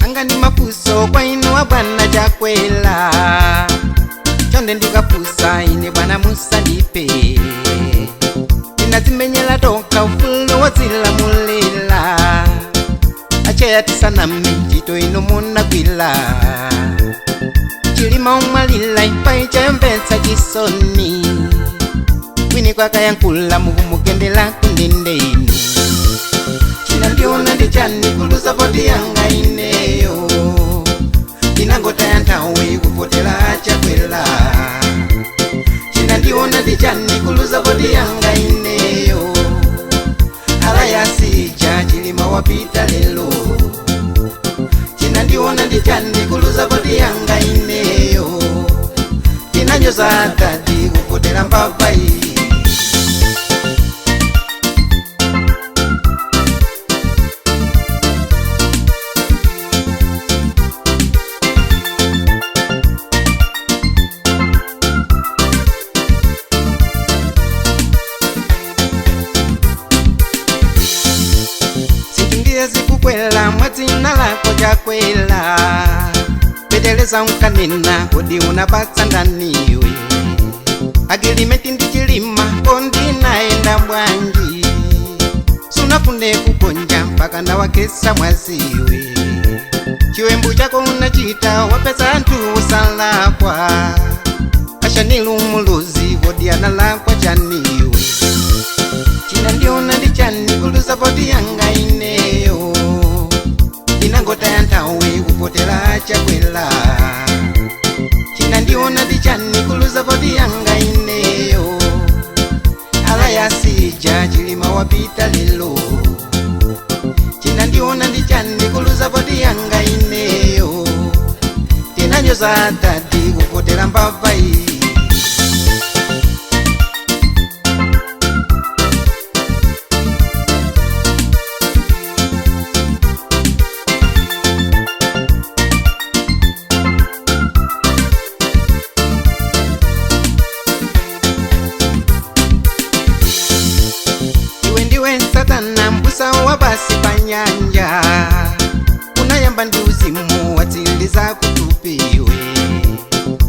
Anga ndi mafunso kwa inu wa bwana Chakwera, chonde ndikafunsa ine bwana musandipe. Tinadzimenyera tokha ufulu wodzilamulira, acheya tisaname ntchito inu munagwira. Chilima umwalira imfa ichayomvetsa chisoni, kwini kwakayankhula mukumugendera kundende inu. Chinandiona ndi chani kuluza voti yanga ineyo, ndinangotaya nthawi kuvotera Chakwera. Chinandiona ndi chani kuluza voti yanga ineyo, alayasija Chilima wapita lero. Chinandiona ndi chani kuluza voti yanga ineyo, tinanyoza tati kuvotera mbava iyi. Sindiye zikukwela mwadzina lako Chakwera, peteleza unkanena kodi unapatsa ndaniwe. Agilimenti ndi Chilima kondinaenda bwanji, sunafune kukonja mpaka nawakesa mwaziwe. Chiwembu chako unachita wapeza anthu usalakwa, ashanilu muluzi kodi analakwa chaniwe. Chinandiona ndi chani kuluza voti yanga ineyo, ndinangotaya nthawi kuvotera Chakwera. Chinandiona ndi chani kuluza voti yanga ineyo, alayasija Chilima wapita lero. Chinandiona ndi chani kuluza voti yanga ineyo, tinanyoza tati kuvotera mbava iyi. Iwe ndiwe satana mbusa wa pasi pa nyanja, unayamba ndi uzimu watsiliza kutupiwe.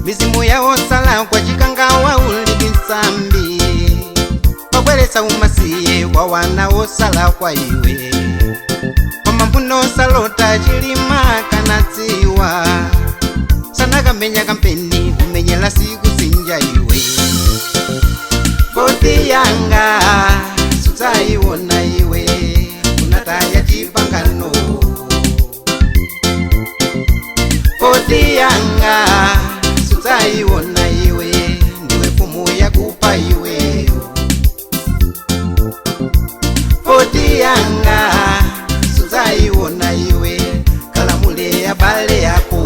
Mizimu yawo sala kwa chikangawa uli ndi nsambi, wabweretsa umasiye kwa wana wosala kwa iwe. Pamambuno salota Chilima kanadziwa, sanakamenya kampeni kumenyera siku sinja iwe. Voti yanga sudzaiona iwe, unataya chipangano. Voti yanga sudzaiona iwe, ndiwe mfumu yakupa iwe. Voti yanga sudzaiona iwe, kalamule ya bale yako.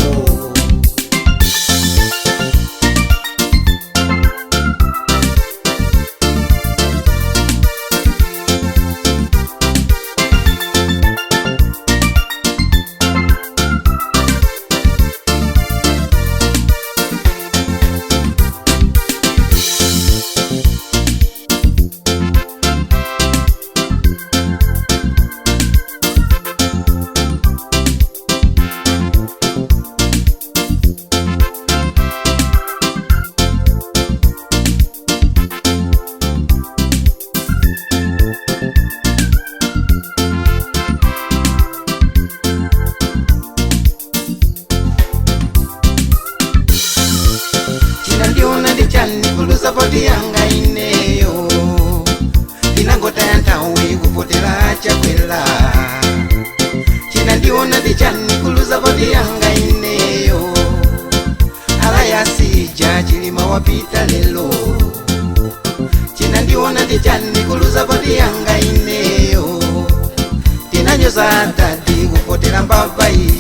Chinandiona ndi chani kuluza voti yanga ineyo, ndinangotaya nthawi kuvotera Chakwera. Chinandiona ndi chani kuluza voti yanga ineyo, alayasija Chilima wapita lero. Chinandiona ndi chani kuluza voti yanga ineyo, tinanyoza tati kuvotera mbava iyi.